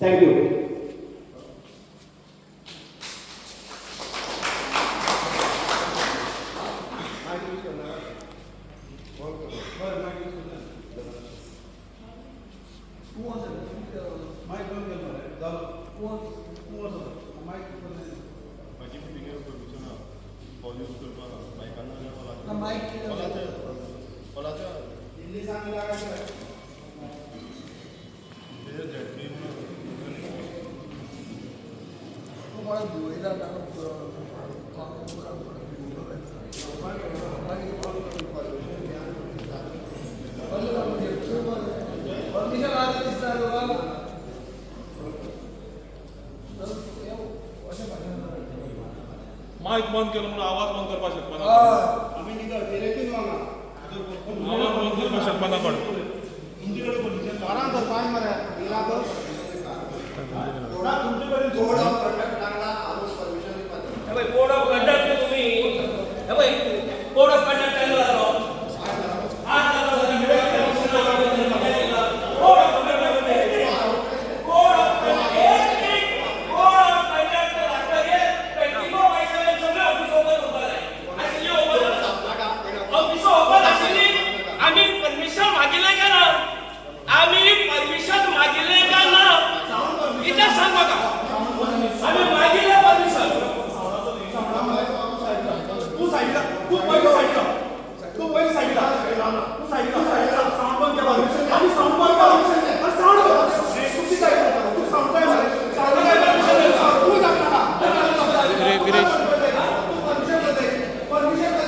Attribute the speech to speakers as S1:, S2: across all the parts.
S1: Thank you.
S2: मायक बंद केलो म्हणून आवाज बंद करपाक शकपाना. आवाज बंद करपाक शकपाना कोण.
S3: कोड ऑफ कंडक्ट तुम्ही कोड ऑफ कंडक्ट केन्ना जालो? आज जालो. Code of conduct, code of conduct, code of conduct लागतगीर 24/7 सगळे ऑफिस ओपन उरपाक जाय आशिल्ली. ओपन ऑफिस ओपन आशिल्ली. आमी परमिशन मागिल्लें काय ना? आमी परमिशन मागिल्लें काय ना, इतलें सांग म्हाका. आमी मागिल्लें परमिशन?
S4: तू साईडला, तू पहिले साईडला, तू पहिले साईडला, तू साईडला, साईडला. साऊंड बंद केला आणि साऊंड बंद केला. अरे साऊंड तुझी काय? तू साऊंड काय? साऊंड काय? तू दाखला. तू परमिशन, परमिशन.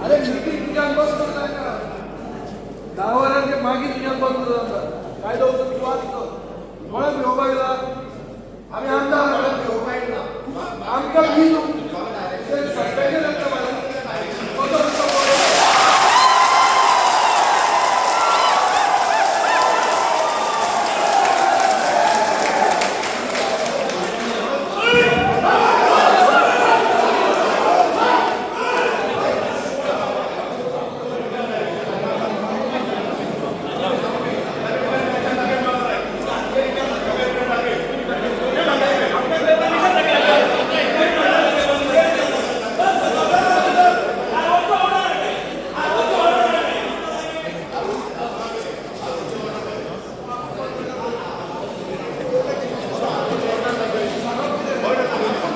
S5: अरे, मिटींग तुज्यान बंद करता ना. 10 वरांचे मागीर तुज्यान बंद करता. कायदो वचून तूं आसतो. कोणाक भिवपाक येला? आमी आमदार, आमकां बी सस्पेंशन जाता मरे. कसो रस्तो पळय.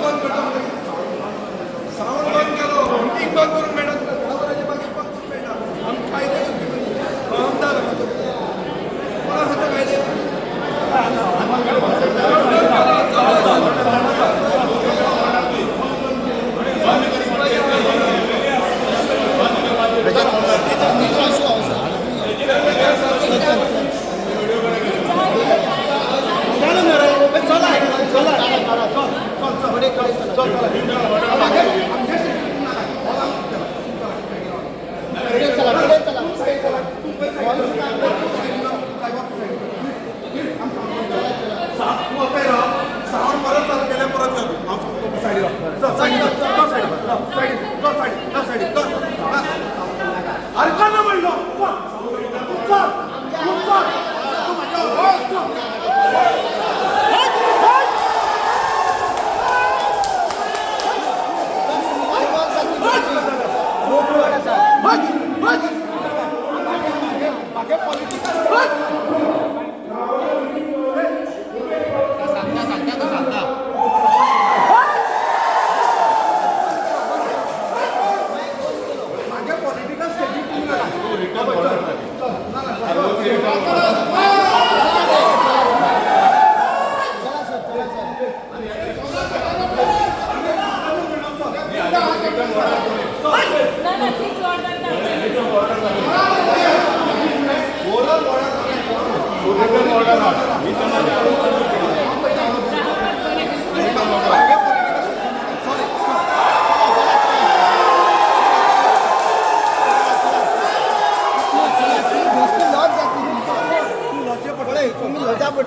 S5: बंद करता. साऊंड बंद केलो, मिटींग बंद करूंक मेळटा तुका. 10 वरांचे मागीर बंद करूंक मेळटा. आमी कायदे करपी हांव आमदार हांगा. कोण आसा ते कायदे? साऊंड बंद केलो, चालू आसा.
S4: साऊंड परत चालू केल्या, परत चालू. हांव सायडीक चल, सायडीक चल, सायडीक चल, सायडीक चल, सायडीक चल, सायडीक चल. अरे चल ना म्हणलो. चल, तू चल, तू चल, तू माझ्या चल. बस बस, मागे पॉलिटिकल बस.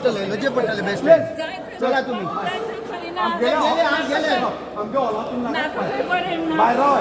S1: पडटलें, लजे पडटलें बेश्टें. चला तुमी.
S4: आमगेले
S1: गेले, हा, गेले.
S4: आमगे हॉलातून
S6: नाका बरें ना.
S4: भायर राव.